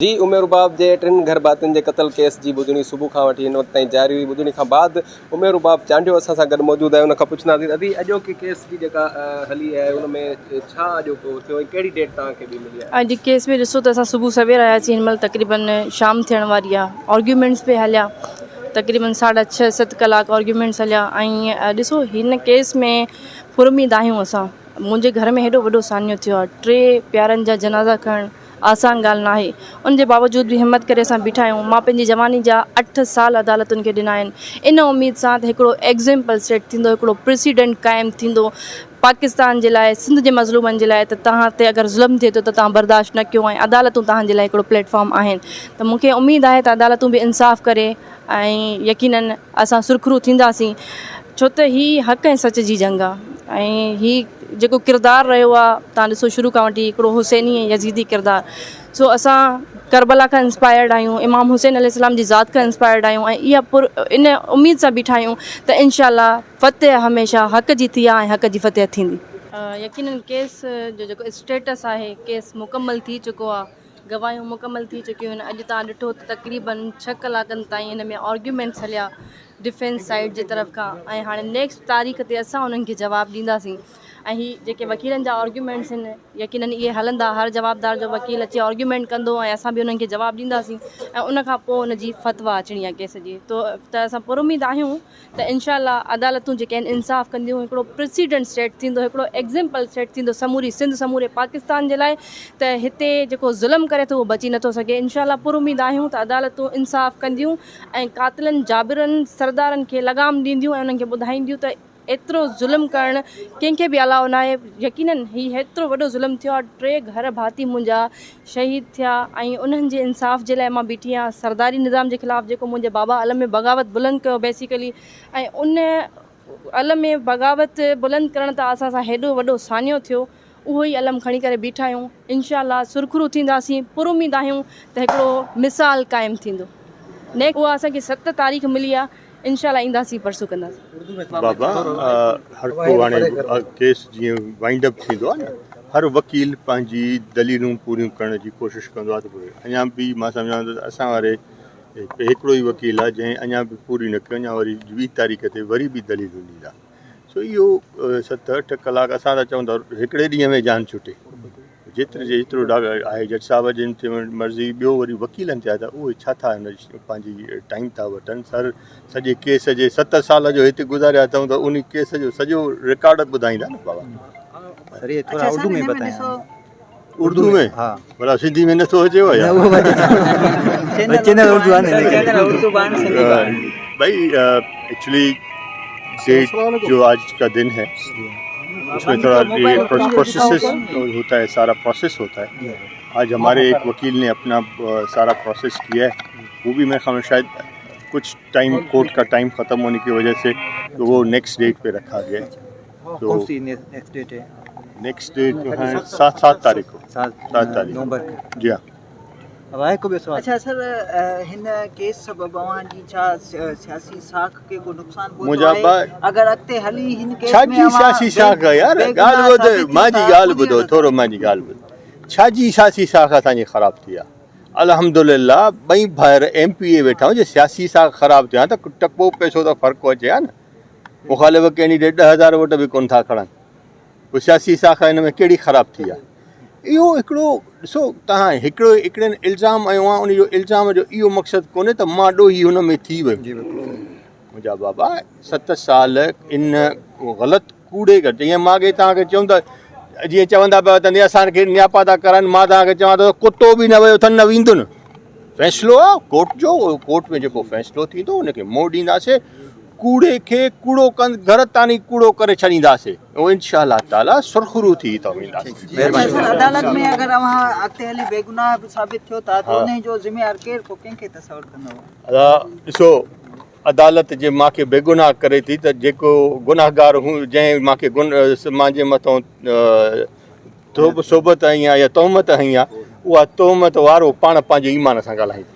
جي ام رباب جي ٽن گهر ڀاتين جي قتل ڪيس جي ٻڌڻي صبح کان وٺي هن وقت تائين جاري هئي ٻڌڻي کان بعد ام رباب چانڊيو اسان سان گڏ موجود آهي ان کان پڇنداسين ادي اڄوڪي ڪيس جي جيڪا هلي آهي ان ۾ ڇا اڄوڪو ٿيو ۽ ڪهڙي ڊيٽ توهان کي ٻي ملي آهي. اڄ ڪيس ۾ ڏسو ته اسان صبح سوير آياسين هن مهل تقريبن شام ٿيڻ واري آهي آرگيومينٽس پئي هليا تقريبن ساڍا ڇهه ست ڪلاڪ آرگيومينٽس هليا ۽ ڏسو هن ڪيس ۾ پراميد آهيون اسان منهنجي گهر ۾ هيڏو وڏو سانحو ٿيو آهي ٽي پيارن جا جنازا کڻڻ آسان ڳالهه ناهي ان جي باوجود به همت ڪري اسان بيٺا آهيون مان پنهنجي جواني جا اٺ سال عدالتن کي ڏنا آهن ان اميد سان ته هڪڙو ايگزيمپل سيٽ ٿيندو هڪڙو پريسيڊنٽ قائم ٿيندو پاڪستان جي لاء سنڌ جي مظلومن جي لاء ته توهان تي اگر ظلم ٿئي ٿو ته توهان برداشت نه ڪيو ۽ عدالتون توهان جي لاء هڪڙو پليٽ فارم آهن ته مون کي اميد آهي ته عدالتون به انصاف ڪري ۽ يقينن اسان سرخرو ٿينداسين ڇو ته هي حق ۽ سچ جي جنگ آ ۽ هي جيڪو ڪردار رهيو آ تان ڏسو شروع کان وٺي هڪڙو حسيني ۽ يزيدي ڪردار سو اسان ڪربلا کان انسپائرڊ آهيون امام حسين عليه السلام جي ذات کان انسپائرڊ آهيون ۽ اها پر ان اميد سان بيٺا آهيون ته انشاء الله فتح هميشه حق جي ٿي آ ۽ حق جي فتح ٿيندي. يقينن ڪيس جو جيڪو اسٽيٽس آهي ڪيس مڪمل ٿي چڪو آ گواهيون مڪمل ٿي چڪيون آهن اڄ تان ڏٺو ته تقريبن ڇهه ڪلاڪن تائين ان ۾ آرگيومينٽس هليا ڊفينس سائيڊ جي طرف کان ۽ هاڻي نيڪسٽ تاريخ تي اسان انهن کي جواب ڏينداسين ۽ هي جيڪي وڪيلن جا آرگيومينٽس آهن يقينن اهي هلندا هر جوابدار جو وڪيل اچي آرگيومينٽ ڪندو ۽ اسان به انهن کي جواب ڏينداسين ۽ ان کان پوء ان جي فتويٰ اچڻي آهي ڪيس جي تو ته اسان پر اميد آهيون ته انشاء الله عدالتون جيڪي آهن انصاف ڪنديون هڪڙو پريسيڊنٽ سيٽ ٿيندو هڪڙو ايگزيمپل سيٽ ٿيندو سموري سنڌ سموري پاڪستان جي لاء ته هتي جيڪو ظلم ڪري ٿو اهو بچي نٿو سگهي انشاء الله پر اميد آهيون ته عدالتون انصاف ڪنديون ۽ قاتلن جابرن سردارن کي لغام ڏينديون ۽ انهن کي ٻڌائينديون ته ايترو ظلم ڪرڻ ڪنهن کي به الاء ناهي يقينن هي هيترو وڏو ظلم ٿيو آهي ٽي گهر ڀاتي منهنجا شهيد ٿيا ۽ انهن جي انصاف جي لاء مان بيٺي آهيان سرداري نظام جي خلاف جيڪو منهنجي بابا علم بغاوت بلند ڪيو بيسيڪلي ۽ ان علم بغاوت بلند ڪرڻ تان اسان سان هيڏو وڏو سانحو ٿيو اهو ئي علم کڻي ڪري بيٺا آهيون انشاء الله سرخرو ٿينداسين پر اميد آهيون ته هڪڙو مثال قائم ٿيندو نيڪسٽ اها اسان کي ست تاريخ ملي آهي انشاء الله اينداسين پرسو ڪنداسين. بابا هر ڪو هاڻي ڪيس جيئن وائنڊ اپ ٿيندو آهي نه هر وڪيل پنهنجي دليلون پوريون ڪرڻ جي ڪوشش ڪندو آهي ته پوري اڃا به مان سمجهان ٿو ته اسان واري هڪڙو ئي وڪيل آهي جنهن اڃا به پوري نه ڪيو اڃا وري ٻي تاريخ تي وري به دليلون ڏيندا سو اهو ست اٺ ڪلاڪ اسان ته چون ٿا هڪڙي ڏينهن ۾ جان ڇٽي جيتري جيترو آهي جج صاحب جن تي مرضي ٻيو وري وڪيلن تي آهي ته اهي ڇا ٿا هن پنهنجي ٽائيم ٿا وٺن سر سڄي ڪيس جي ست سال جو هتي گذاريا اٿئون ته ان ڪيس جو سڄو رڪارڊ ٻڌائيندا نه بابا سر یہ تھوڑا اردو میں بتائیں اردو ۾ ها ڀلا سنڌي ۾ نٿو اچيو يا چينل اردو آهي ڀائي ايڪچولي ڊيٽ جو آج کا دن هي اس ۾ ٿورا یہ پروسیس ہوتا ہے سارا پروسیس ہوتا ہے آج ہمارے ایک وکیل نے اپنا سارا پروسیس کیا ہے وہ بھی میرے خیال میں شاید کچھ ٹائم کورٹ کا ٹائم ختم ہونے کی وجہ سے وہ نیکسٹ ڈیٹ پہ رکھا گیا ہے کون سی نیکسٹ ڈیٹ ہے؟ نیکسٹ ڈیٹ جو ہے سات سات تاریخ کو سات تاریخ نومبر جی ہاں اب آئے کو بھی سوال اچھا سر هن ڪيس سبب اوهان جي ڇا سياسي ساک کي ڪو نقصان پهتو منهنجا آهي ابا اگر اڳتي هلي هن ڪيس ڇا ۾ جي اوهان سياسي ساک آهي يار ڳالهه ٻڌ مان جي ڳالهه ٻڌو ٿورو مان جي ڳالهه ٻڌو ڇا جي سياسي ساک اسان جي خراب ٿي آهي الحمدلله ٻئي ڀائر ايم پي اي ويٺا آهيون جي سياسي ساک خراب ٿي آهي ته ٽڪو پئسو ته فرق اچي ها نه مخالف ڪينڊيڊيٽ 10,000 ووٽ به ڪونه ٿا کڻن پوء سياسي ساک هن ۾ ڪهڙي خراب ٿي آهي اهو هڪڙو ڏسو تهان هڪڙو هڪڙن الزام هنيو آهي ان جو الزام جو اهو مقصد ڪونهي ته مان ڏوهي هن ۾ ٿي ويم منهنجا بابا ست سال ان غلط ڪوڙي ڪر جيئن مان اڳي توهان کي چيم ته جيئن چوندا پيا وتن اسان کي نياپا ٿا ڪرائن مان توهان کي چوان ٿو ڪتو به نه ويو اٿن نه ويندن فيصلو آ ڪورٽ جو ڪورٽ ۾ جيڪو فيصلو ٿيندو ان کي منهن ڏينداسي ڪوڙي کي ڪوڙو ڪند گهر تاني ڪوڙو ڪري ڇڏينداسي ۽ انشاء الله تعالي سرخرو ٿي هتان وينداسي. اڇا سر عدالت ۾ اگر اوهان اڳتي هلي بيگناهه به ثابت ٿيو ٿا ته انهي جو ذميوار ڪير پوء ڪنهن کي تصور ڪندو؟ ادا ڏسو عدالت جي مان کي بيگناهه ڪري ٿي ته جيڪو گناهگار هو جنهن مان کي مان جي مٿان صحبت هنئي آ يا تهمت هنئي آ اها تهمت وارو پاڻ پنهنجي ايمان سان ڳالهائيندو.